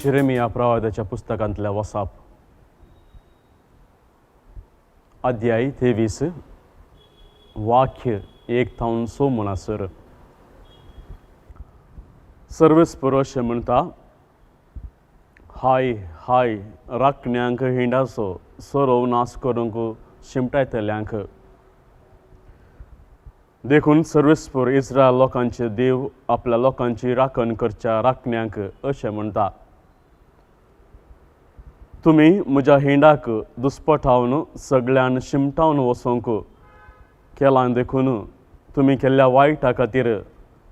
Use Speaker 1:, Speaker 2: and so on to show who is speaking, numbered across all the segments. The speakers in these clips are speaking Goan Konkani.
Speaker 1: जेरेमिया प्रवादाच्या पुस्तकांतल्या वसाप अध्याय 23 वाक्य 1 थावन 6 म्हणसर. सर्वेस्पर अशें म्हणटा, हाय हाय राखण्यांक हिंडाचो सोरोव नाश करूंक शिमटायतल्यांक. देखून सर्वेस्पर इस्रायल लोकांचे देव आपल्या लोकांची राखण करच्या राखण्यांक अशें म्हणटा, तुमी म्हज्या हिंडाक दुस्पटावन सगळ्यान शिमटावन वचोंक केलां, देखून तुमी केल्ल्या वायटा खातीर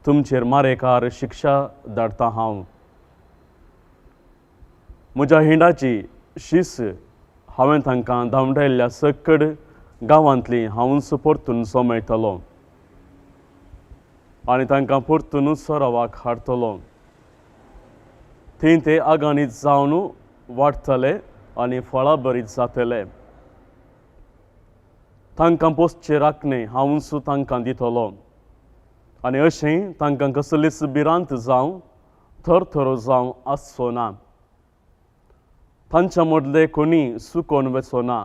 Speaker 1: तुमचेर मारेकार शिक्षा धाडटा हांव. म्हज्या हिंडाची शीस हांवें तांकां धांवडायल्ल्या सकड गांवांतली हांवूच परतून सोमयतलो आनी तांकां परतून सरावाक हाडटलो. थंय ते आगानीत जावन वाडटले आनी फळां बरीत जातले. तांकां पोसचे राखणे हांवूच तांकां दितलो आनी अशें तांकां कसलीच भिरांत जावं थरथरो जावं आसचो ना. तांच्या मदले कोणी सुकोन वचो ना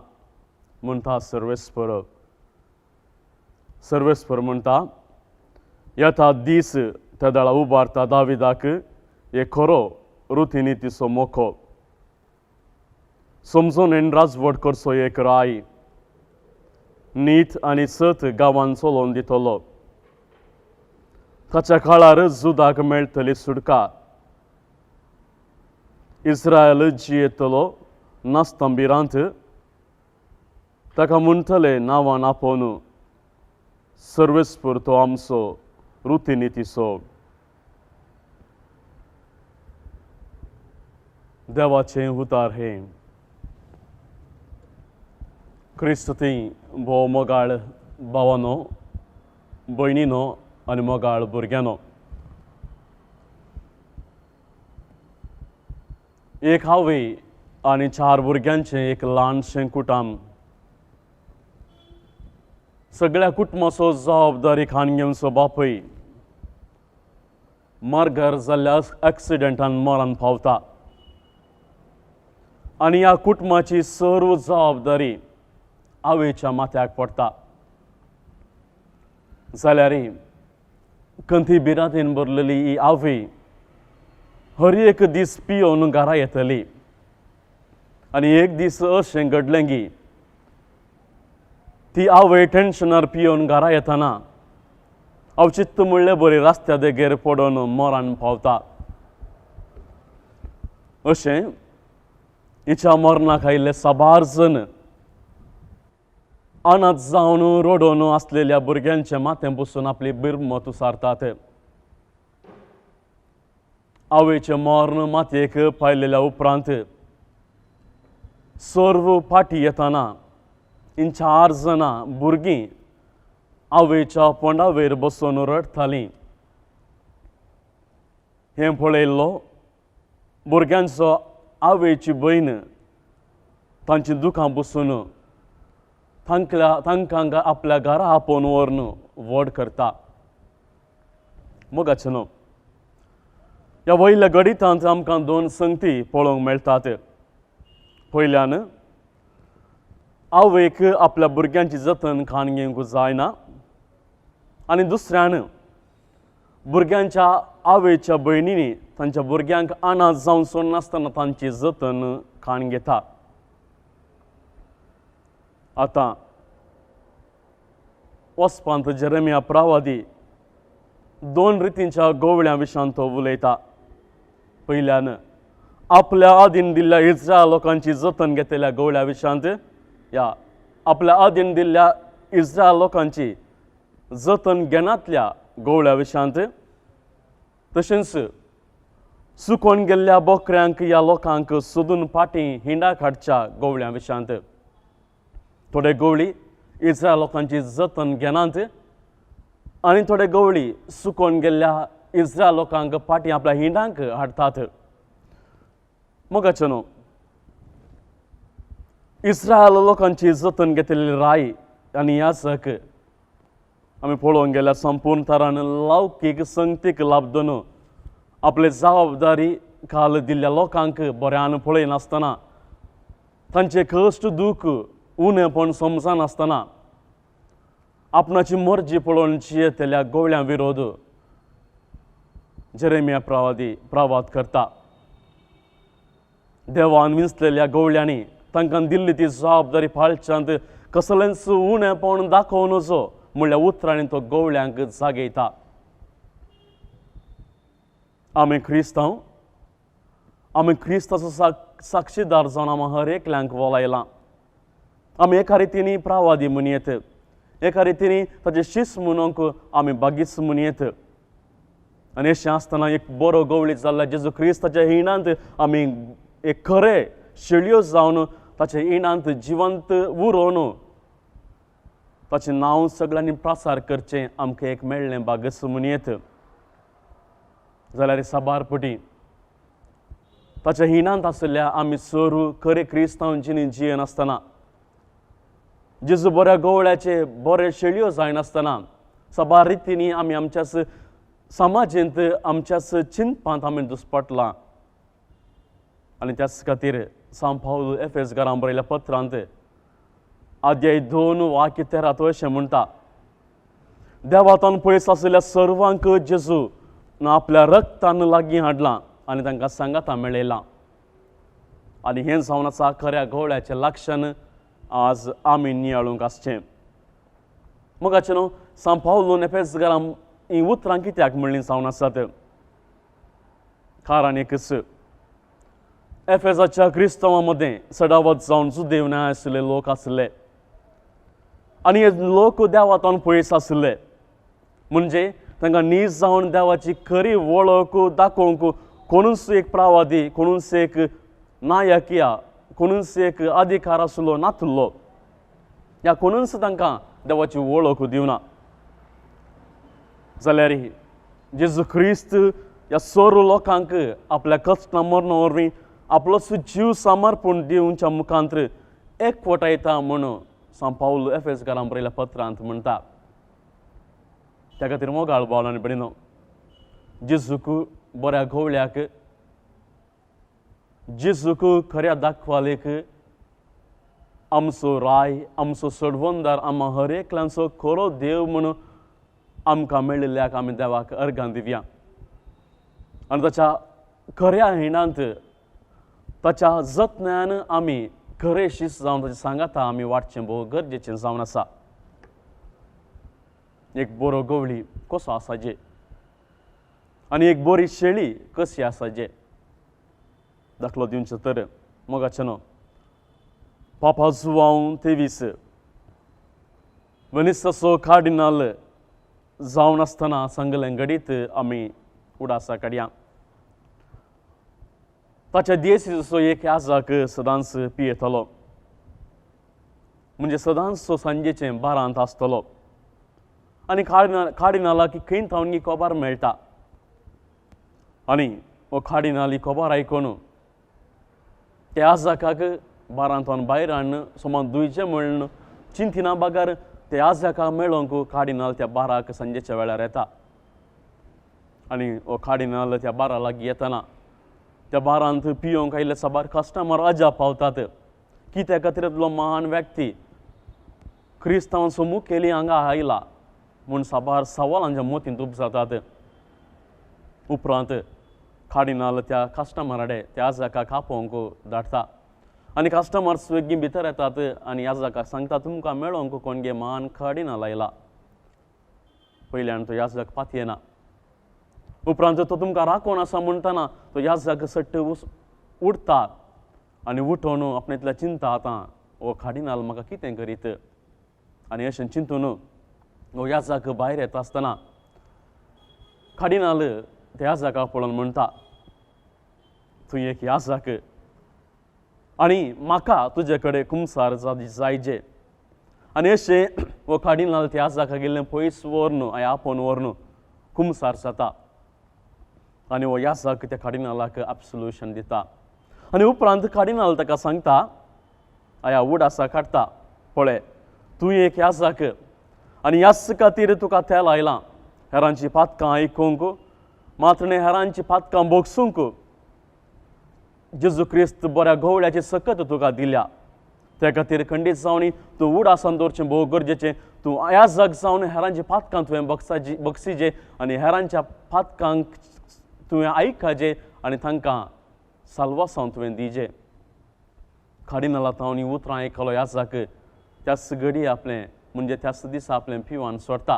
Speaker 1: म्हणटा सर्वेस्पर. सर्वेस्पर म्हणटा, येता दीस तेदळा उबारता दाविदाक एक खरो रुतिनितीचो मोखो, समजून राजवट करचो एक राय, नीत आनी सत गांवान चलोवन दितलो. ताच्या काळार जुदाक मेळटली सुटका, इस्रायल जियेतलो नासता भिरांत, ताका म्हणटले नांवान आपोवन सर्वेस्पर तो आमचो रुतिनितीचो. देवाचें उतार हें. क्रिस्त ती भोव मोगाळ भावानो, भयणीनो आनी मोगाळ भुरग्यांनो, एक आवय आनी 4 भुरग्यांचें एक ल्हानशें कुटुंब. सगळ्या कुटुंबाचो जबाबदारी खाण घेवचो बापूय मार्गार जाल्ल्या एक्सिडंटान मरण पावता आनी ह्या कुटुंबाची सर्व जबाबदारी आवयच्या माथ्याक पडटा. जाल्यार कंती भिरांतेन भरलेली ही आवय हर एक दीस पियोवन घरा येतली आनी एक दीस अशें घडलें की ती आवय टेन्शनार पियोवन घरा येतना अवचित्त म्हणले बरी रस्त्या देगेर पडून मरण पावता. अशें हिच्या मरणाक आयिल्ले साबार जण अनाथ जावन रडोवन आसलेल्या भुरग्यांच्या माथें बसून आपली बिरमत उसारतात. आवयचें मर्ण मातयेक पायलेल्या उपरांत सर्व फाटी येतना हीं 4 जाणां भुरगीं आवयच्या पोंडावयर बसून रडटालीं. हें पळयल्लो भुरग्यांचो आवयची भयण तांची दुखां बसून तांकां आपल्या घरा आपोवन व्हरून व्हड करता. मोगाचें न्हू, ह्या वयल्या गणितांत आमकां 2 संगती पळोवंक मेळटात. पयल्यान आवयक आपल्या भुरग्यांची जतन खाण घेवंक जायना आनी दुसऱ्यान भुरग्यांच्या आवयच्या भयणींनी तांच्या भुरग्यांक अनाथ जावन सोडनासतना तांची जतन खाण घेता. आतां वचपांत जेरेमिया प्रवादी 2 रितींच्या गोवळ्यां विशांत तो उलयता. पयल्यान आपल्या आदीन दिल्ल्या इस्रायल लोकांची जतन घेतल्या गोवळ्या विशांत, या आपल्या आदीन दिल्ल्या इस्रायल लोकांची जतन घेनातल्या गोवळ्या विशांत, तशेंच सुकोन गेल्ल्या बोकऱ्यांक ह्या लोकांक सोदून फाटीं हिंडा काडच्या गोवळ्यां विशांत. थोडे गोवळी इस्रायल लोकांची जतन घेनात आनी थोडे गोवळी सुकोन गेल्ल्या इस्रायल लोकांक फाटीं आपल्या हिंडांक हाडटात. मोगाचें न्हू, इस्रायल लोकांची जतन घेतलेली राय आनी याजक आमी पळोवंक गेल्यार संपूर्ण तरान लौकीक संगतीक लाबदून आपली जबाबदारी काल दिल्ल्या लोकांक बऱ्यान पळयनासतना, तांचे कश्ट दूख उणेपण समजनासतना आपणाची मर्जी पळोवन जियेतल्या गोवळ्यां विरोध जेरेमिया प्रवादी प्रवाद करता. देवान विंचलेल्या गोवळ्यांनी तांकां दिल्ली ती जबाबदारी पाळच्यांत कसलेंच उणेपण दाखोवं नजो म्हणल्या उतरांनी तो गोवळ्यांक जागयता. आमी क्रिस्तांव, आमी क्रिस्ताचो साक्षीदार जावन आमी हर एकल्यांक वलायलां. आमी एका रितीनी प्रावादी म्हणयेत, एका रितीनी ताचे शिस म्हणूंक आमी बागीच म्हणयेत. आनी अशें आसतना एक बरो गवळी जाल्ल्या जेजू क्रिस्त ताच्या हिणांत आमी एक खरे शेळयो जावन ताच्या इणांत जिवंत उरोवन ताचें नांव सगळ्यांनी प्रसार करचें आमकां एक मेळ्ळें बागस म्हणयेत. जाल्यार साबार पटी ताच्या हिणांत आशिल्ल्या आमी सोरू खरे क्रिस्तांव जिणी जियेनासतना, जेजू बऱ्या गवळ्याचे बरे शेळयो जायनासतना साबार रितींनी आमी आमच्याच समाजेंत आमच्याच चिंतपांत आमी दुस्पटलां. आनी त्याच खातीर सांव पावल एफेस घरां बरयल्या पत्रांत अध्याय 2 वाक्य 13 तो अशें म्हणटा, देवातान पयस आशिल्ल्या सर्वांक जेजू आपल्या रक्तान लागीं हाडलां आनी तांकां सांगाता मेळयलां. आनी हें जावन आसा खऱ्या गवळ्याचें लक्षण आज आमी नियाळूंक आसचें. मोगाचें न्हू सांव पावलून एफेस घरां हीं उतरां कित्याक म्हणलीं जावन आसात? कारण एकच, एफेसाच्या क्रिस्तांवां मदें सडावत जावन जुदेव न्याय आशिल्ले लोक आशिल्ले आनी हे लोक देवातान पयस आशिल्ले. म्हणजे तांकां नीज जावन देवाची खरी वळख दाखोवंक कोणूच एक प्रावादी, कोणूच एक नायक या कोणूच एक अधिकार आसलो नातलो, ह्या कोणूच तांकां देवाची वळख दिवना. जाल्यार जेजू क्रिस्त ह्या सोरू लोकांक आपल्या कश्टां मरणा वरवीं आपलो जीव समर्पण दिवच्या मुखांत एकवटायता म्हणून सांव पावल एफेस घरां बरयल्या पत्रांत म्हणटा. त्या खातीर मोगाळ भाव आनी भयणीनो, जेजूक बऱ्या गवळ्याक, जेजूक खऱ्या दाखवालेक, आमचो राय, आमचो सोडवणदार, आमा हर एकल्यांचो खरो देव म्हणून आमकां मेळिल्ल्याक आमी देवाक अर्गां दिवया. आनी ताच्या खऱ्या हिणांत ताच्या जतनान आमी खरे शीस जावन ताचे सांगाता आमी वाडचें भोव गरजेचें जावन आसा. एक बरो गवळी कसो आसा जे आनी एक बरी शेळी कशी आसा जे दाखलो दिवचो तर मोगाचें न्हू पापा जुवांव 23 वेनिसाचो कार्डिनाल जावन आसतना सांगलें घडीत आमी उडासा काडया. ताच्या देसीचो एक याजाक सदांच पियेतालो, म्हणजे सदांच तो सांजेचें बारांत आसतलो आनी कार्डिनालाक खंय थावन ही खबर मेळटा. आनी हो कार्डिनाल ही खबर आयकून त्या आजाकाक बारांतल्यान भायर हाडून सोमान दुयचें म्हणून चिंतिना बगर ते आजाका मेळोंक कार्डिनाल त्या बाराक सांजेच्या वेळार येता. आनी हो कार्डिनाल त्या बारा लागीं येतना त्या बारांत पियोंक आयिल्ले साबार कस्टमर अजाप पावतात कित्या खातीर इतलो महान व्यक्ती क्रिस्तांवांचो मुखेली हांगा आयला म्हूण साबार सवालांच्या मतींत उपजातात. उपरांत कार्डिनाल त्या कस्टमरा त्या आजाकाक आपोवंक धाडटा आनी कस्टमर्स वेगीं भितर येतात आनी याजकाक सांगता तुमकां मेळोंक कोण गे महान कार्डिनाल आयला. पयल्यान तो याजक पातयेना, उपरांत तो तुमकां राखोवन आसा म्हणटना तो याजक सट्ट उठता आनी उठोवन आपणेंतल्या चिंता आतां हो कार्डिनाल म्हाका कितें करीत आनी अशें चिंतून हो याजक भायर येता आसतना कार्डिनाल त्या याजकाक पळोवन म्हणटा, तूं एक याजक आनी म्हाका तुजे कडेन कुमसार जायजे. आनी अशें हो कार्डिनाल त्या याजकाक गेल्लें पयस व्हरून आपोवन व्हरून कुमसार जाता आनी हो याजक त्या कार्डिनालाक एब्सोल्युशन दिता. आनी उपरांत कार्डिनाल ताका सांगता, आया उडासा काडटा, पळय तूं एक याजक आनी ह्याच खातीर तुका तेल आयलां हेरांची पातकां आयकूंक, मात्र न्ही हेरांची पातकां भोगसूंक. जेजू क्रिस्त बऱ्या गवळ्याची सकत तुका दिल्या. त्या खातीर खंडीत जावन तूं उडासान दवरचें भोव गरजेचें. तूं ह्या जग जावन हेरांच्या पातकां तुवें बक्षिजे आनी हेरांच्या पातकांक तुवें आयकाजे आनी तांकां साल्वासांव तुवें दिजे. कार्डिनला तावन ही उतरां आयकलो याजाक त्याच घडी आपलें म्हणजे त्याच दिसा आपलें पिवान सोडटा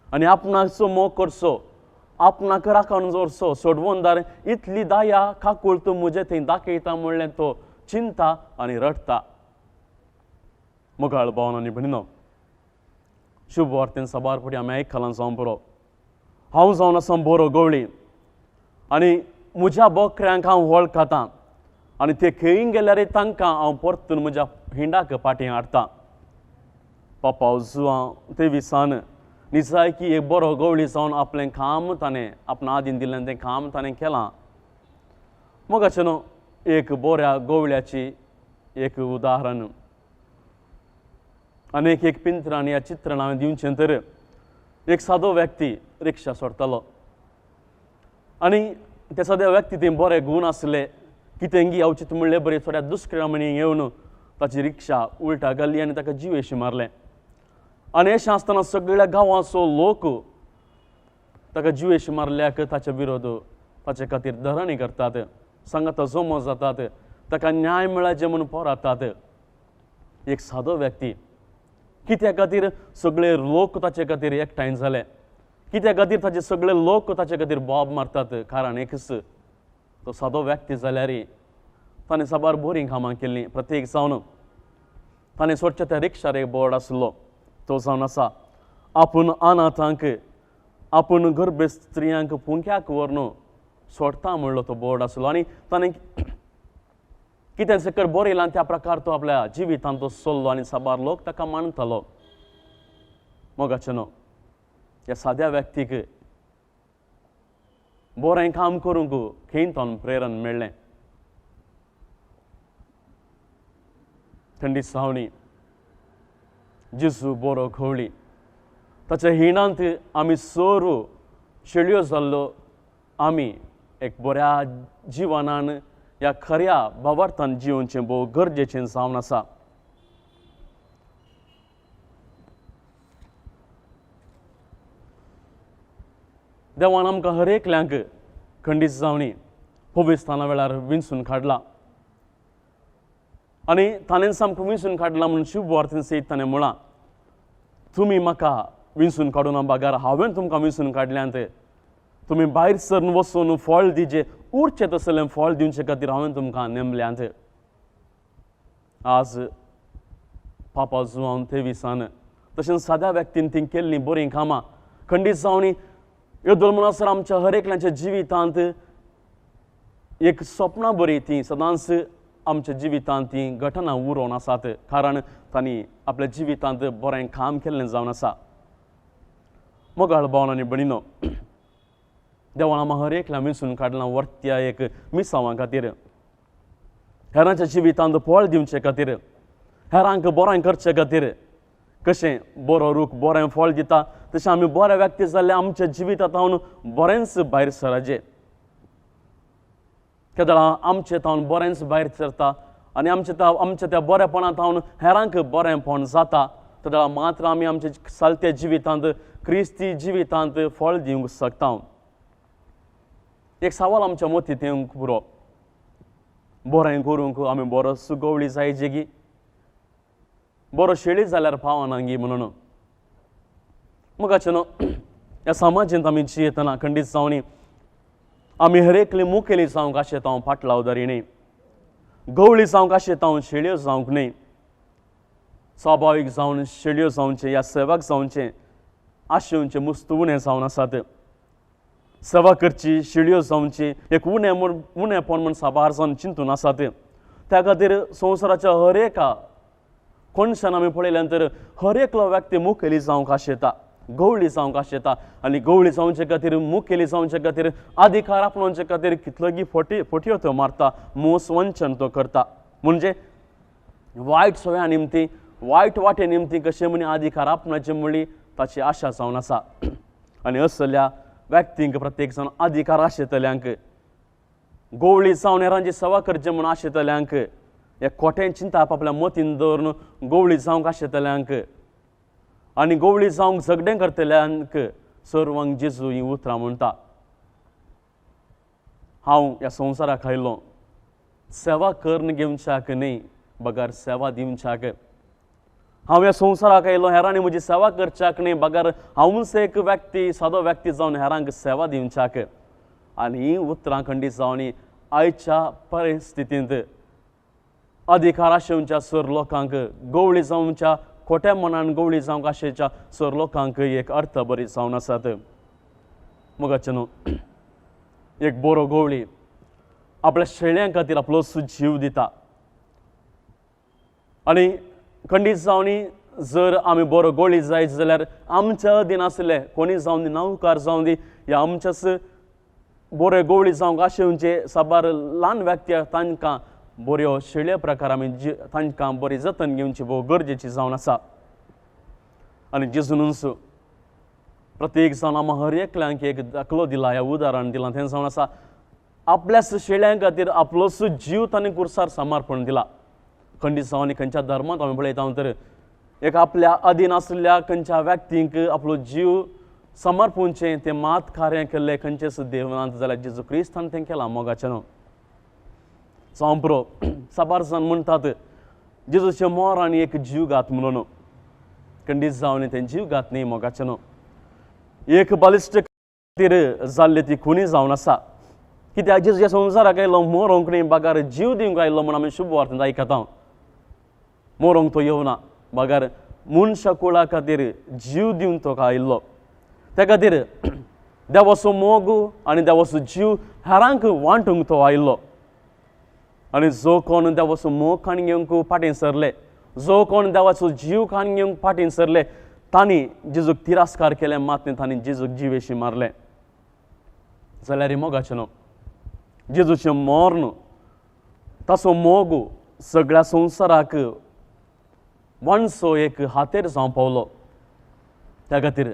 Speaker 1: आनी आपणाचो मोग करचो, आपणाक राखण दवरचो सोडवणदार इतली दया काकूळ तूं म्हजे थंय दाखयता म्हणलें तो चिंता आनी रडटा. मोगाळ भावन आनी भयणीनो, शुभ वार्तेन साबार फावटी आमी आयकलां जावं पुरो. हांव जावन आसा बरो गवळी आनी म्हज्या बोकऱ्यांक हांव वळखतां आनी ते खंय गेल्यार तांकां हांव परतून म्हज्या हिंडाक फाटीं हाडटा. पापा जुआंव तेविसान निजायकी एक बरो गवळी जावन आपलें काम ताणें आपणा आदीन दिल्लें तें काम ताणें केलां. मोगाचें न्हू एक बऱ्या गवळ्याची एक उदाहरण आनी एक एक पिंत्रान ह्या चित्रान हांवें दिवचें तर एक सादो व्यक्ती रिक्षा सोडटालो आनी त्या साद्या व्यक्ती ते बरे गूण आसले कितेंगी अवचीत म्हणले बरे थोड्या दुसऱ्या म्हणी येवन ताची रिक्षा उलटा घाली आनी ताका जिवेशी मारलें. आनी अशें आसतना सगळ्या गांवाचो लोक ताका जिवेशी मारल्याक ताचे विरोध ताचे खातीर धरणी करतात, सांगाता जमो जातात, ताका न्याय मेळाचे म्हूण पोरातात. एक सादो व्यक्ती कित्या खातीर सगळे लोक ताचे खातीर एकठांय जाले, कित्या खातीर ताचे सगळे लोक ताचे खातीर बोब मारतात, कारण एकच तो सादो व्यक्ती जाल्यार ताणें साबार बरीं कामां केल्लीं. प्रत्येक जावन ताणें सोडच्या त्या रिक्षार एक बोर्ड आसलो तो जावन आसा आपूण अनाथांक आपूण गर्भे स्त्रियांक पुंक्याक व्हरून सोडटा म्हणलो तो बोर्ड आसलो. आनी ताणें कितें सकयल बरयलां त्या प्रकार तो आपल्या जिवितांत तो सोल्लो आनी साबार लोक ताका मानतालो. मोगाचें न्हू ह्या साद्या व्यक्तीक बरें काम करूंक खंय तावन प्रेरण मेळ्ळें. थंडी सावणी जेजू बरो खवळी ताच्या हिणांत आमी सोरू शेळयो जाल्लो आमी एक बऱ्या जिवनान ह्या खऱ्या भावार्थान जिवनचें भोव गरजेचें जावन आसा. देवान आमकां हर एकल्यांक खंडीत जावणी पवित्रस्थाना वेळार विंचून काडला आनी ताणेंच आमकां विंचून काडला म्हणून शुभ वार्तेन सयत ताणें म्हळां, तुमी म्हाका विंचून काडूना बगर हांवें तुमकां विंचून काडल्यांत. तुमी भायर सरन वचून फळ दिजे उरचें तसलें फळ दिवचे खातीर हांवें तुमकां नेमल्यांत. आज पापा जुआंव तेविसान तशेंच साद्या व्यक्तीन ती केल्लीं बरीं कामां खंडीत जावणी ह्यो म्हणसर आमच्या हर एकल्याच्या जिवितांत एक सपनां बरी ती सदांच आमच्या जिवितांत ती घटना उरोवन आसात, कारण तांणी आपल्या जिवितांत बरें काम केल्लें जावन आसा. मोगाळ भावन आनी भयणीनो, देवान आमकां हर एकल्या विंचून काडलां वर्त्या एक मिसांवां खातीर, हेरांच्या जिवितांत फळ दिवचे खातीर, हेरांक बरें करचे खातीर. कशें बरो रूख बरें फळ दिता तशें आमी बरे व्यक्ती जाल्यार आमच्या जिवितांत बरेंच भायर सराचें. केदळा आमचे तावन बरेंच भायर सरता आनी आमच्या त्या बरेपणां तावन हेरांक बरेंपण जाता तेदळा मात्र आमी आमच्या सालत्या जिवितांत क्रिस्ती जिवितांत फळ दिवंक शकता. एक सवाल आमच्या मतींत येवंक पुरो, बरें करूंक आमी बरो सुगवळी जायचे गी, बरो शेळी जाल्यार पावना गी म्हणून. मोगाचें न्हू ह्या समाजांत आमी जियेतना खंडीत जावनी आमी हर एकली मुखेली जावंक आशेता फाटलावदारी न्ही, गवळी जावंक आशेता शेळयो जावंक न्ही. स्वाभावीक जावन शेळयो जावचें ह्या सेवाक जावचें आशेवचें मुस्त उणें जावन आसात. सेवा करची शेळयो जावची एक उणें म्हूण उणेंपण म्हूण साबार जावन चिंतून आसात. त्या खातीर संवसाराच्या हर एका कोनशान आमी पळयल्यान तर हर एकलो व्यक्ती मुखेली जावंक आशेता, गवळी जावंक आशेता आनी गवळी जावचे खातीर मुखेली जावचे खातीर अधिकार आपणावचे खातीर कितलोगी फटयो त्यो मारता, मोस वंचन तो करता. म्हणजे वायट सवया निमती वायट वाटे निमती कशें म्हणी अधिकार आपणाचे म्हणली ताची आशा जावन आसा. आनी असल्या व्यक्तींक प्रत्येक जावन अधिकार आशेतल्यांक गोवळी जावन हेरांची सेवा करची म्हूण आशेतल्यांक, ह्या खोटें चिंताप आपल्या मतीन दवरून गोवळी जावंक आशेतल्यांक आनी गोवळी जावंक झगडें करतल्यांक सर्वांक जेजू हीं उतरां म्हणटा. हांव ह्या संवसाराक आयलो सेवा करून घेवच्याक न्हय, बगर सेवा दिवच्याक. हांव ह्या संवसाराक आयलो हेरांनी म्हजी सेवा करच्याक न्हय, बगर हांवूच एक व्यक्ती, सादो व्यक्ती जावन हेरांक सेवा दिवच्याक. आनी हीं उतरां खंडीत जावन आयच्या परिस्थितींत अधिकार आशेवच्या सर लोकांक, गोवळी जावच्या खोट्या मनान गोवळी जावंक आशेच्या सर लोकांक एक अर्थ बरी जावन आसात. मोगाचें न्हू, एक बरो गोवळी आपल्या शेळ्यां खातीर आपलो जीव दिता. आनी खंडीत जावन जर आमी बरो गोळी जायत जाल्यार आमच्या अधीन आसले कोणी जावन दी, नवकार जावन दी, ह्या आमच्याच बरे गोवळी जावंक आशेवचे साबार ल्हान व्यक्ती तांकां बऱ्यो शेळये प्रकार आमी तांकां बरी जतन घेवची भोव गरजेची जावन आसा. आनी जेजूनच प्रत्येक जावन आमी हर एकल्यांक एक दाखलो दिला, ह्या उदाहरण दिलां, तें जावन आसा आपल्याच शेळ्यां खातीर आपलोच जीव ताणें कुर्सार समर्पण दिला. खंडीत जावन खंयच्या धर्मांत आमी पळयता तर एक आपल्या अधीन आशिल्ल्या खंयच्या व्यक्तींक आपलो जीव समर्पूंचें तें मात कार्य केल्लें खंयचेच देवनांत जाल्यार जेजू क्रिस्तान तें केलां. मोगाचें न्हू, जावं साबार जाण म्हणटात जेजूचें मोर आनी एक जीवघात म्हणून. खंडीत जावन तें जीवघात न्ही मोगाचें न्हू, एक बालिश्ट खातीर जाल्ली ती खुनी जावन आसा. कित्याक जेजू संवसाराक आयलो मोरोंक न्ही, बगार जीव दिवंक आयलो म्हूण आमी शुभ वार्तांत आयकता. मोरोंक तो येवना, बगार मनशा कुळा खातीर जीव दिवंक तो आयिल्लो. त्या खातीर देवाचो मोग आनी देवाचो जीव हेरांक वांटूंक तो आयिल्लो. आनी जो कोण देवाचो मोग काण घेवंक फाटीं सरले, जो कोण देवाचो जीव काण घेवंक फाटीं सरले, तांणी जेजूक तिरस्कार केले, मात न्ही तांणी जेजूक जिवेशी मारले. जाल्यार मोगाचें न्हू, जेजूचें मर्ण ताचो मोग सगळ्या संवसाराक वांटचो एक हातेर जावं पावलो. त्या खातीर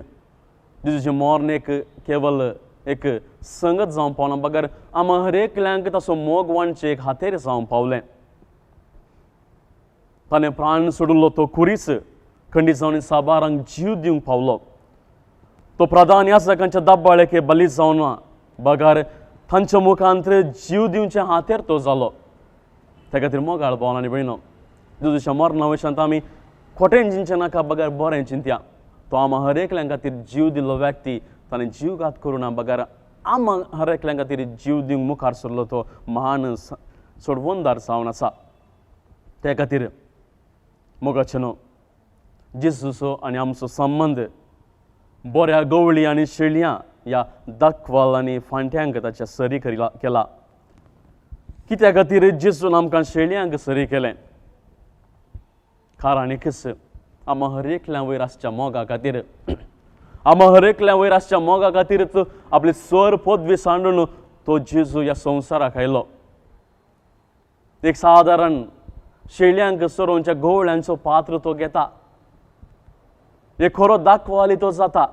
Speaker 1: जेजूचें मर्ण एक केवल एक संगत जावं पावना, बगर आमी हर एकल्यांक ताचो मोग वांटचें एक हातेर जावं पावलें. ताणें प्राण सोडिल्लो तो खुरीस खंडीत जावन साबारांक जीव दिवंक पावलो. तो प्रधान याजकांच्या दाबाळेक बली जावना, बगर तांच्या मुखांत जीव दिवचे हातेर तो जालो. त्या खातीर मोगाळ भाव आनी भयणो, जेजूच्या मरणा विशयांत आमी खोटें चिंतचें नाका, बगर बरें चिंतया. तो आमा हर एकल्यां खातीर जीव दिल्लो व्यक्ती, ताणें जीवघात करूं ना, बगर आमा हर एकल्यां खातीर जीव दिवंक मुखार सरलो तो महान सोडवणदार जावन आसा. त्या खातीर मोगाचें न्हू, जेजूचो आनी आमचो संबंद बऱ्या गवळी आनी शेळयां ह्या दाखवाल आनी फांट्यांक ताच्या सरी केला. कित्या खातीर जेजून आमकां शेळयांक सरी केलें? कारण एकच, आमा हर एकल्या वयर आसच्या मोगा खातीर, आमा हर एकल्या वयर आसच्या मोगा खातीरच आपली स्वर पदवी सांडून तो जेजू ह्या संवसाराक आयलो. एक सादारण शेळयांक सरोवच्या गवळ्यांचो पात्र तो घेता, एक खरो दाखवाली तो जाता.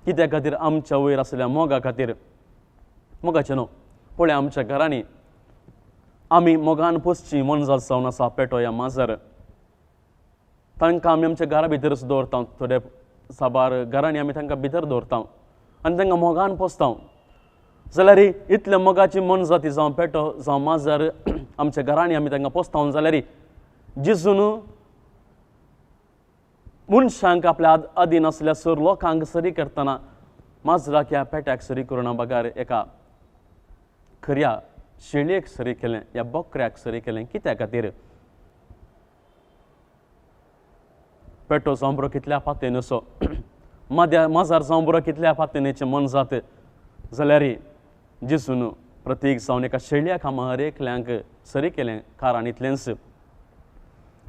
Speaker 1: कित्या खातीर? आमच्या वयर आसल्या मोगा खातीर. मोगाचें न्हू, पळय आमच्या घरांनी आमी मोगान पोसची मनजात जावन आसा पेटो या माजर. तांकां आमी आमच्या घरा भितरच दवरता. थोडे साबार घरांनी आमी तांकां भितर दवरता आनी तांकां मोगान पोसता. जाल्यार इतल्या मोगाची मनजाती जावं पेटो जावं माजर आमच्या घरांनी आमी तांकां पोसता जाल्यार जेजून मनशांक आपल्या अधीन आसल्या सर लोकांक सरी करतना माजराक ह्या पेट्याक सरी करुना, बगार एका खऱ्या शेळयेक सरी केलें, ह्या बकऱ्याक सरी केलें. कित्या खातीर? पेटो जावं बरो कितल्या पातेनसो, माजार जावं बरो कितल्या पातेनेचें मन जात, जाल्यार जेजून प्रत्येक जावन एका शेळयाक आमी हर एकल्यांक सरी केलें. कारण इतलेंच,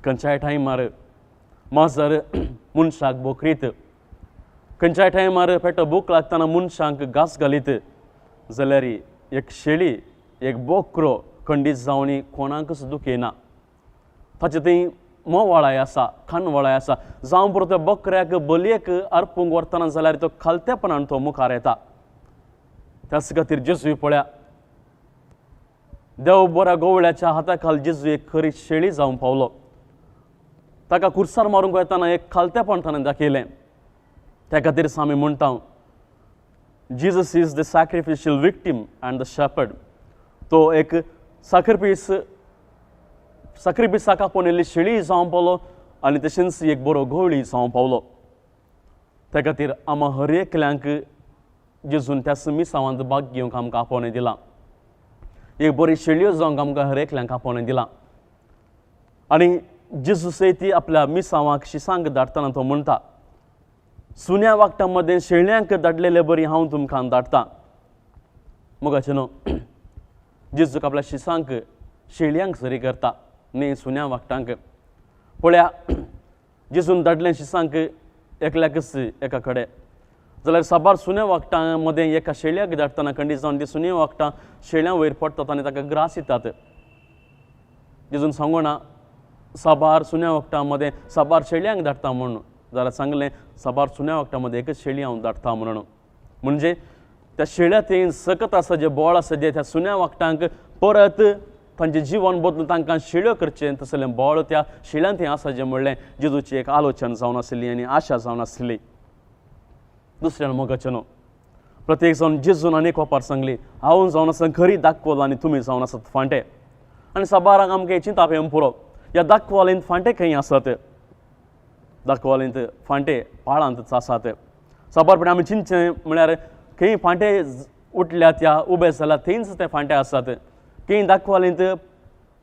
Speaker 1: खंयच्याय टायमार माजर मनशाक बोकरीत, खंयच्याय टायमार पेटो भूक लागतना मनशांक घास घालीत, जाल्यार एक शेळी एक बोकरो खंडीत जावन कोणाकच दुखयना. ताचे थंय मोवाळाय आसा, खानवळाय आसा. जावं पुरो त्या बकऱ्याक बलयेक अर्पूंक व्हरतना जाल्यार तो खालतेपणान तो मुखार येता. त्याच खातीर जेजूय पळया देव बऱ्या गोवळ्याच्या हाता खाल जेजू एक खरी शेळी जावंक पावलो. ताका खुर्सार मारूंक वतना एक खालतेपण ताणें दाखयलें. त्या खातीर आमी म्हणटा, Jesus is the sacrificial victim and the shepherd. तो एक साक्रिफिसाक आपोवन येयल्ली शेळी जावंक पावलो आनी तशेंच एक बरो गवळी जावंक पावलो. त्या खातीर आमा हर एकल्यांक जेजून त्या मिसांवांत भाग घेवंक आमकां आपोवणें दिलां. एक बरी शेळयो जावंक आमकां हर एकल्यांक आपोवणें दिलां. आनी जेजू सयत आपल्या मिसांवाक शिसांक धाडटना तो म्हणटा, सुन्या वागटां मदें शेळयांक धाडलेले बरी हांव तुमकां धाडटा. मोगाचें न्हू, जेजूक आपल्या शिसांक शेळयांक सरी करता न्ही सुन्या वागटांक. पळया, जेजून धाडलें शिसांक एकल्याकच एका कडेन, जाल्यार साबार सुन्या वागटां मदें एका शेळयाक धाडटना खंडीत जावन ती सुन्या वागटां शेळयां वयर पडटात आनी ताका ग्रास दितात. जेजून सांगूना साबार सुन्या वागटां मदें साबार शेळयांक धाडटा म्हणून, जाल्यार सांगलें साबार सुन्या वागटां मदें एकच शेळी हांव धाडटा म्हणून. म्हणजे त्या शेळ्या थंय सकत आसा, जें बोळ आसा जें त्या सुन्या वागटांक परत तांचें जिवन बदलून तांकां शेळ्यो करचें तसलें बोळ त्या शेळ्यां थंय आसा जें म्हणलें जेजूची एक आलोचन जावन आसली आनी आशा जावन आसली. दुसऱ्यान मोगाचें न्हू, प्रत्येक जावन जेजून आनी एक ओपार सांगली, हांव जावन आसा खरी दाखवल आनी तुमी जावन आसात फांटे. आनी साबारांक आमकां चिंताप येवंक पुरो, ह्या दाखवालेंत फांटे खंय आसात? दाखवालेंत फांटे पाळांतच आसात. साबारपणी आमी चिंतचें म्हळ्यार खंय फांटे उठल्यात या उबे जाल्यात थंयच ते फांटे आसात, खंय दाखवालेंत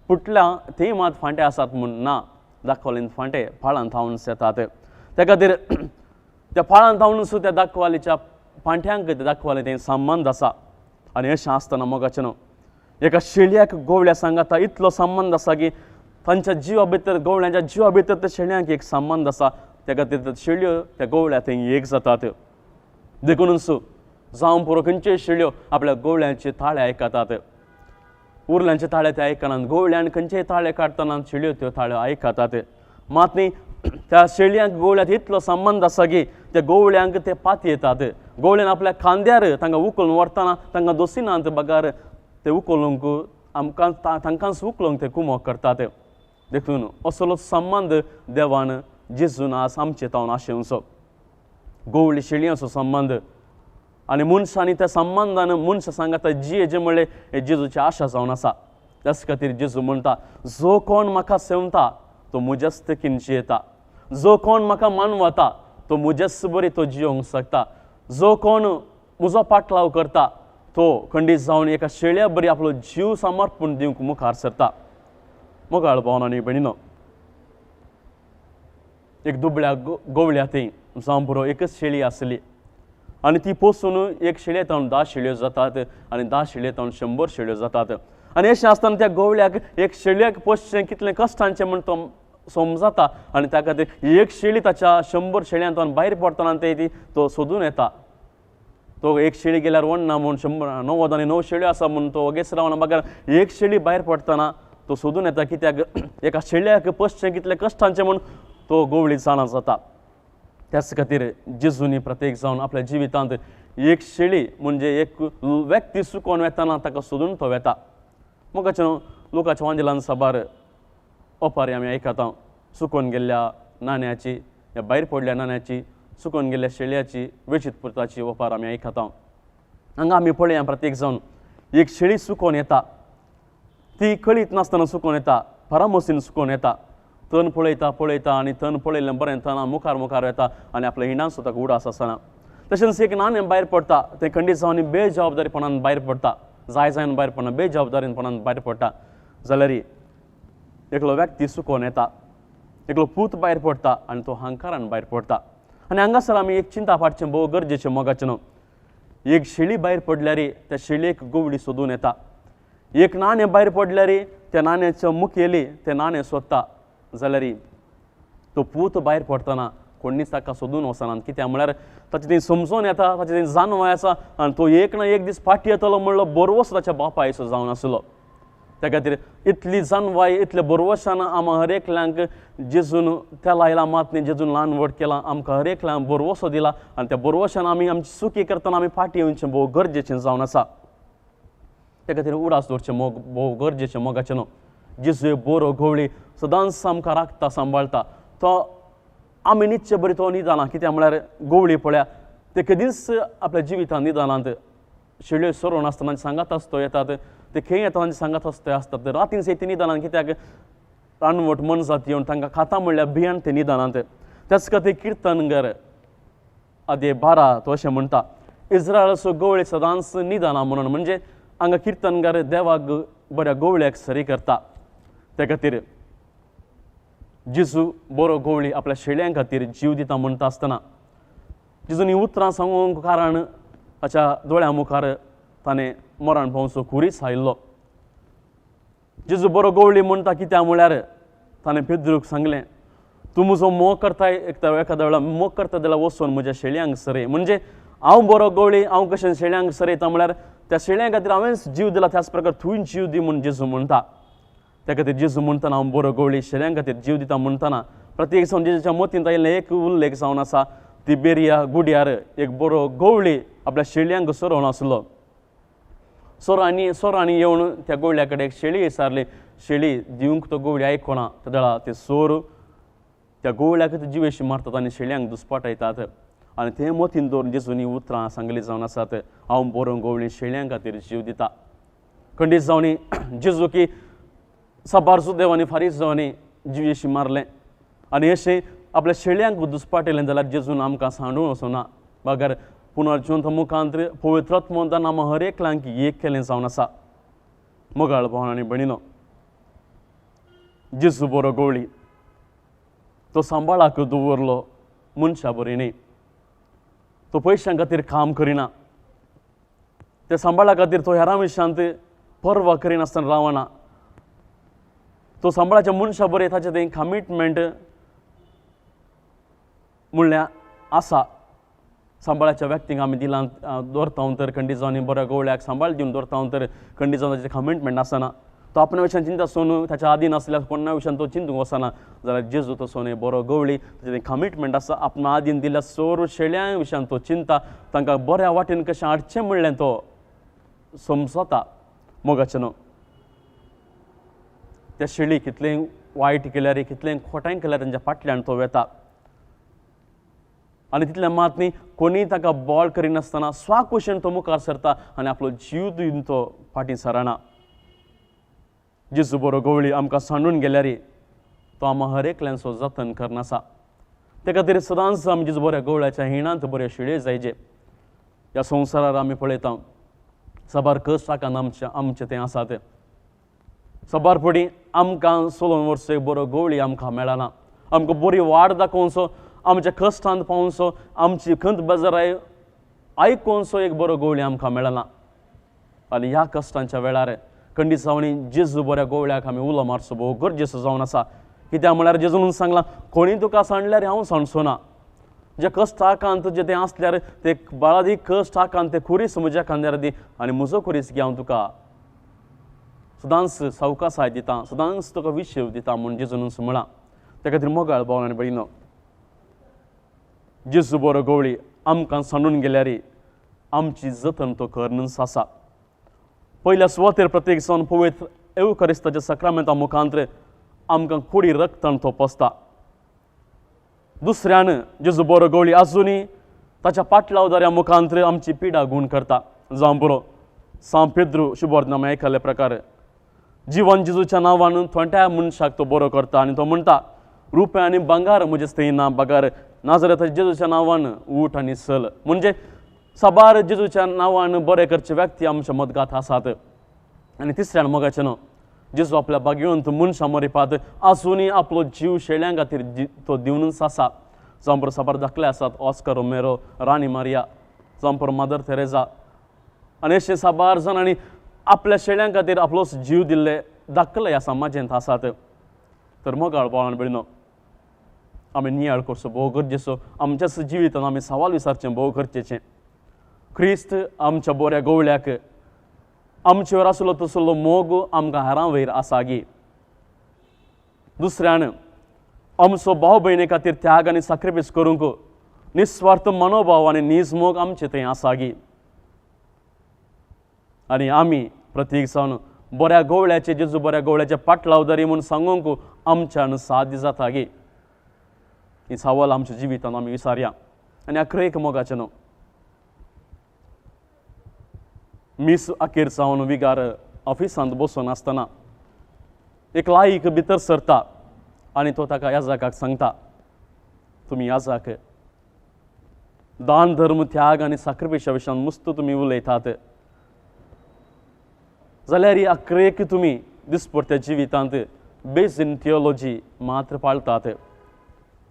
Speaker 1: फुटल्या थंय मात फांटे आसात म्हूण ना. दाखवालेंत फांटे पाळांत थावन येतात. त्या खातीर त्या पाळांत थावनूच त्या दाखवालीच्या फांट्यांक त्या दाखवाले थंय संबंद आसा. आनी अशें आसतना मोगाचें न्हू, एका शेळयाक गोवळ्या सांगाता इतलो संबंद आसा की तांच्या जिवा भितर, गोवळ्यांच्या जिवा भितर त्या शेळयांक एक संबंद आसा. त्या खातीर त्या शेळयो त्या गोवळ्या थंय एक जातात. देखूनच जावं पुरो खंयच्योय शेळयो आपल्या गोवळ्यांचे ताळे आयकतात, उरल्यांचे ताळे ते आयकनात. गोवळ्यान खंयचेय ताळे काडटना शेळयो त्यो ताळ्यो आयकतात. मात न्ही त्या शेळयांक गोवळ्यांत इतलो संबंद आसा की त्या गोवळ्यांक ते पाती येतात. गोवळ्यान आपल्या खांद्यार तांकां उखलून व्हरतना तांकां दोसिनात बगार ते उखलूंक आमकां तांकांच उखलूंक ते कुमोक करतात. देखून असलो संबंद देवान जेजून आज आमचे तावन आशेवचो, गोवळी शेळयांचो संबंद. आनी मनशांनी त्या संबंदान मनशां सांगाता जियेचें म्हणलें हें जेजूची आशा जावन आसा. त्याच खातीर जेजू म्हणटा, जो कोण म्हाका सेवता तो म्हज्याच तेकीन जियेता, जो कोण म्हाका मानवता तो म्हज्याच बरी तो जियोंक शकता, जो कोण म्हजो पाटलाव करता तो खंडीत जावन एका शेळया बरी आपलो जीव समर्पण दिवंक मुखार सरता. मोगाळ भावन आनी भयणीनो, एक दुबळ्या गोवळ्या थंय जावं पुरो एकच शेळी आसली आनी ती पोसून एक शेळये तावन 10 शेळयो जातात आनी 10 शेळये तावन 100 शेळयो जातात. आनी अशें आसतना त्या गोवळ्याक एक शेळयेक पोसचें कितलें कश्टांचें म्हूण तो समजता आनी त्या खातीर एक शेळी ताच्या 100 शेळयांत भायर पडटना ते तो सोदून येता. तो एक शेळी गेल्यार वणना म्हूण 199 शेळयो आसा म्हूण तो वगेच रावना, बगर एक शेळी भायर पडटना तो सोदून येता कित्याक एका शेळयाक पोसचें कितलें कश्टांचें म्हूण तो गोवळी जाणा जाता. त्याच खातीर जेजूनी प्रत्येक जावन आपल्या जिवितांत एक शेळी म्हणजे एक व्यक्ती सुकोवन वेतना ताका सोदून तो वेता. मोगाचें लोकांच्या वांजेलान साबार ओपारी आमी आयकता, सुकोवन गेल्ल्या नाण्याची या भायर पडल्या नाण्याची, सुकोवन गेल्ल्या शेळयाची, वेचीत पुरताची ओपार आमी आयकता. हांगा आमी पळया प्रत्येक जावन एक शेळी सुकोवन येता, ती कळीत नासतना सुकोवन येता, परामोसीन सुकोवन येता. तण पळयता पळयता आनी तण पळयल्लें बरें तना मुखार मुखार येता आनी आपल्या हिणांचो ताका उडास आसना. तशेंच एक नाणें भायर पडटा तें खंडीत जावन बेजबाबदारीपणान भायर पडटा, जाय जायन भायर पडना, बेजबाबदारीपणान भायर पडटा. जाल्यार एकलो व्यक्ती सुकोवन येता, एकलो पूत भायर पडटा आनी तो हंकारान भायर पडटा. आनी हांगासर आमी एक चिंता पाडचें भोव गरजेचें मोगाचें न्हू, एक शेळी भायर पडल्यार त्या शेळयेक गोवडी सोदून येता, एक नाणें भायर पडल्यार त्या नाण्याचो मुखेली तें नाणें सोदता. जाल्यार तो पूत भायर पडटना कोणीच ताका सोदून वचना, कित्याक म्हळ्यार ताचें थंय समजून येता, ताचें थंय जाणवाय आसा आनी तो एक ना एक दीस फाटी येतलो म्हणलो बरवस ताच्या बापायचो जावन आसलो. त्या खातीर इतली जाणवाय, इतले बरवशान आमकां हर एकल्यांक जेजून तेला आयला मात न्ही, जेजून ल्हान व्हड केला, आमकां हर एकल्यांक बरवसो दिला आनी त्या बरवशान आमी आमची चुकी करतना आमी फाटी येवचें भोव गरजेचें जावन आसा. ते खातीर उडास दवरचें मोग भोव गरजेचें मोगाचें न्हू. जेजू एक बरो गवळी सदांच आमकां राखता, सांबाळटा. तो आमी न्हिदचे बरी तो न्हिदना. कित्याक म्हळ्यार गवळी पळया ते केदींच आपल्या जिवितांत न्हिदनात. शेळ्यो सोरोवन आसतना सांगात आसतो येतात, ते खंय येतना सांगात आसतो आसतात. रातीन ते न्हिदनात कित्याक रानवट मनजात येवन तांकां खाता म्हणल्यार भियान ते न्हिदनात. त्याच खातीर किर्तनगर आदे 12 तो अशें म्हणटा, इस्रायलाचो गवळी सदांच न्हिदना म्हणून. म्हणजे हांगा किर्तनगर देवाक बऱ्या गवळ्याक सरी करता. त्या खातीर जेजू बरो गवळी आपल्या शेळ्यां खातीर जीव दिता म्हणटा आसतना जेजून ही उतरां सांगूंक कारण ताच्या दोळ्यां मुखार ताणें मरण पावचो खुरीस आयिल्लो. जेजू बरो गवळी म्हणटा कित्याक म्हळ्यार ताणें पेद्रूक सांगलें, तूं म्हजो मोग करताय एखाद्या वेळार मोग करता जाल्यार वचून म्हज्या शेळ्यांक सरय. म्हणजे हांव बरो गवळी, हांव कशें शेळ्यांक सरयता म्हळ्यार त्या शेळ्यां खातीर हांवेंच जीव दिला, त्याच प्रकार तूंय जीव दी म्हूण जेजू म्हणटा. त्या खातीर जेजू म्हणटना हांव बरो गवळी शेळ्यां खातीर जीव दिता म्हणटना प्रत्येक जावन जेजूच्या मतींत आयिल्लें एक उल्लेख जावन आसा, तिबेरिया गुड्यार एक बरो गवळी आपल्या शेळ्यांक सोरोवन आसलो. सोरांनी येवन त्या गवळ्या कडेन एक शेळी विचारली. शेळी दिवंक तो गवळी आयकना. तेदळा ते सोर त्या गवळ्याक जिवेशी मारतात आनी शेळ्यांक दुस्पाटायतात. आनी तें मतीन दवरून जेजून ही उतरां सांगली जावन आसात, हांव बरो गवळी शेळ्यां खातीर जीव दिता. खंडीत जावनी जेजू की साबार सुदेवांनी फारीस जावनी जिवेशी मारलें आनी अशें आपल्या शेळ्यांक दुस्पाटयलें जाल्यार जेजून आमकां सांडून वचना, बगर पुनर्जिवंत मुखांत पवित्रात्मोंतान आमकां हर एकल्यांक एक केलें जावन आसा. मोगाळ भाव आनी भयणीनो, जेजू बरो गवळी तो सांबाळाक दवरलो मनशा बरी न्ही. तो पयशां खातीर काम करिना, त्या सांबाळा खातीर तो हेरां विशयांत पर्वा करिनासतना रावना. तो सांबाळाच्या मनशा बरें ताचें तें कमिटमेंट म्हणल्यार आसा. सांबाळाच्या व्यक्तींक आमी दिलां दवरता तर खंडीत जावन बऱ्या गवळ्याक सांबाळ दिवन दवरता तर खंडीत जावन ताचें कमिटमेंट आसना. तो आपल्या विशयान चिंता सोन ताच्या आदीन आसल्यार कोणा विशयान तो चिंतूंक वचना. जाल्यार जेजू तसो न्हय, बरो गवळी ताचें कमिटमेंट आसा. आपणा आदीन दिल्या सोर शेळ्यां विशयान तो चिंता, तांकां बऱ्या वाटेन कशें हाडचें म्हणलें तो समजता. मोगाचें न्हू त्या शेळी कितलें वायट केल्यार कितलें खोटांय केल्यार तांच्या फाटल्यान तो वेता. आनी तितलें मात न्ही, कोणीय ताका बॉल करिनासतना स्वाकुशेन तो मुखार सरता आनी आपलो जीव दिवन तो फाटीं सरना. जेजू बरो गवळी आमकां सांडून गेल्यार तो आमकां हर एकल्यांचो जतन करनासा. ते खातीर सदांच आमी जेजू बऱ्या गवळ्याच्या हिणांत बऱ्यो शेळयो जायचे. ह्या संवसारार आमी पळयता साबार कश्ट आमचे आमचे तें आसात. साबार पडी आमकां सोलोवन वर्स एक बरो गवळी आमकां मेळना. आमकां बरी वाट दाखोवचो, आमच्या कश्टांत पावोवचो, आमची खंत बेजाराय आयकोनसो एक बरो गवळी आमकां मेळना. आनी ह्या कश्टांच्या वेळार खंडीत जावनी जेजू बऱ्या गवळ्याक आमी उलो मारचो भोव गरजेचो जावन आसा. कित्याक म्हळ्यार जेजून सांगलां, कोणी तुका सांडल्यार हांव सांडचो ना. जे कश्ट आकांत जे तें आसल्यार ते बाळादी कश्ट आकांत ते खुरीस म्हज्या खांद्यार दी आनी म्हजो खुरीस घे, हांव तुका सदांच सावकासाय दिता, सदांच तुका विशेव दिता म्हूण जेजून म्हळां. त्या खातीर मोगाळ भाव आनी भयणीनो, जेजू बरो गवळी आमकां सांडून गेल्यार आमची जतन तो करनच आसा. पयल्या सुवातेर प्रत्येक जावन पवित्र एवकरिस्ताच्या सक्रामेंता मुखांत आमकां कुडी रक्तान तो पोसता. दुसऱ्यान जेजू बरो गवळी आजुनूय ताच्या पाटलावदाऱ्या मुखांत आमची पिडा गूण करता. जावं पुरो सांव पेद्रू शुभोर्नामा आयकल्ले प्रकार जिवन जेजूच्या नांवान थोंट्या मनशाक तो बरो करता आनी तो म्हणटा, रुपें आनी भांगार म्हजें थंय ना बगार नाजरेथाच्या जेजूच्या नांवान उठ आनी चल. म्हणजे साबार जेजूच्या नांवान बरें करचे व्यक्ती आमच्या मदगात आसात. आनी तिसऱ्यान मोगाचें न्हू, जेजू आपल्या भाग्यवंत मनशां मरिपात आजुनूय आपलो जीव शेळ्यां खातीर तो दिवनूच आसा. जावं पुरो साबार दाखले आसात, ऑस्कर रोमेरो, राणी मारिया, जावं पुरो मदर तेरेजा आनी अशे साबार जाणांनी आपल्या शेळ्यां खातीर आपलोच जीव दिल्ले दाखले ह्या समाजांत आसात. तर मोगाळ भाव आनी भयणीनो, आमी नियाळ करचो भोव गरजेचो. आमच्याच जिवितान आमी सवाल विचारचें भोव गरजेचें. क्रिस्त आमच्या बऱ्या गवळ्याक आमचेर आसलो तसलो मोग आमकां हेरां वयर आसा गी. दुसऱ्यान आमचो भाव भयणी खातीर त्याग आनी साक्रिफीस करूंक निस्वार्थ मनोभाव आनी नीज मोग आमचे थंय आसा गी. आनी आमी प्रतीक जावन बऱ्या गोवळ्याचे जेजू बऱ्या गोवळ्याचे पाटलावदारी म्हूण सांगूंक आमच्यान साध्य जाता गे. ही सवाल आमच्या जिवितान आमी विसारया. आनी अकरेक मोगाचें न्हू मीस अखेर जावन विगार ऑफिसांत बसून आसतना एक लायक भितर सरता आनी तो ताका याजकाक सांगता, तुमी याजक दान धर्म त्याग आनी साक्रिफिशा विशयान मुस्त तुमी उलयतात जाल्यार अकरेक तुमी दिसपडत्या जिवितांत बेजीन थियोलॉजी मात्र पाळतात.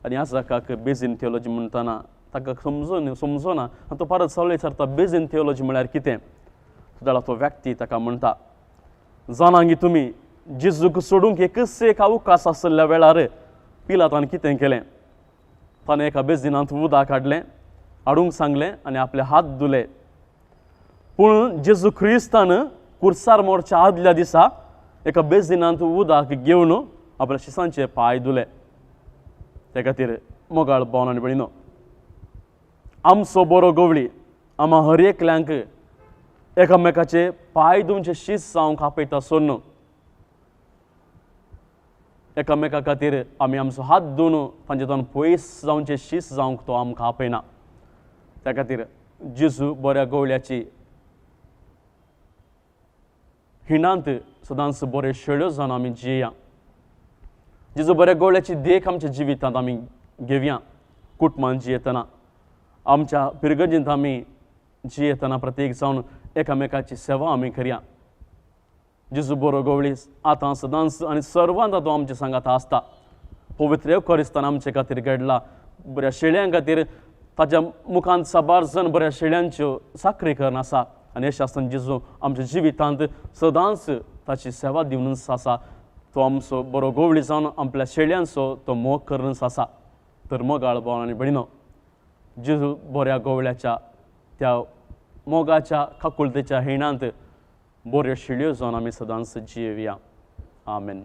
Speaker 1: आनी याजकाक बेजीन थियोलॉजी म्हणटना ताका समजोना आनी तो परत सवलय विचारता, बेजीन थियोलॉजी म्हळ्यार कितें? जाल्यार तो व्यक्ती ताका म्हणटा, जाणां तुमी जेजूक सोडूंक एकच एक अवकाश आशिल्ल्या वेळार पिलातान कितें केलें? ताणें एका बेजिनांत उदक हाडलें, हाडूंक सांगलें आनी आपले हात धुले. पूण जेजू क्रिस्तान कुर्सार मोरच्या आदल्या दिसा एका बेजिनांत उदक घेवन आपल्या शिसांचे पांय धुले. ते खातीर मोगाळ भावन आनी भयणीनो, आमचो बरो गवळी आमा हर एकल्यांक एकामेकाचे पांय धुवचे शीस जावंक आपयता सोडून एकामेका खातीर आमी आमचो हात धुवन तांचे तावन पयस जावचे शीस जावंक तो आमकां आपयना. त्या खातीर जेजू बऱ्या गवळ्याची हिणांत सदांच बऱ्यो शेळ्यो जावन आमी जिया. जेजू बऱ्या गवळ्याची देख आमच्या जिवितांत आमी घेवया. कुटुंबान जियेतना, आमच्या पिरगर्जींत आमी जियेतना प्रत्येक जावन एकामेकाची सेवा आमी करया. जेजू बरो गवळी आतां सदांच आनी सर्वांत तो आमच्या सांगाता आसता. पवित्र येवकारिस्तान आमचे खातीर घडला. बऱ्या शेळ्यां खातीर ताच्या मुखांत साबार जण बऱ्या शेळ्यांच्यो साकरी करून आसा आनी अशें आसतना जेजू आमच्या जिवितांत सदांच ताची सेवा दिवनच आसा. तो आमचो बरो गवळी जावन आपल्या शेळ्यांचो तो मोग करूनच आसा. तर मोगाळ भाव आनी भयणीनो, जेजू बऱ्या गवळ्याच्या त्या मोगाच्या काकुळतेच्या हिणांत बऱ्यो शेळयो जावन आमी सदांच जियेवया. आमेन.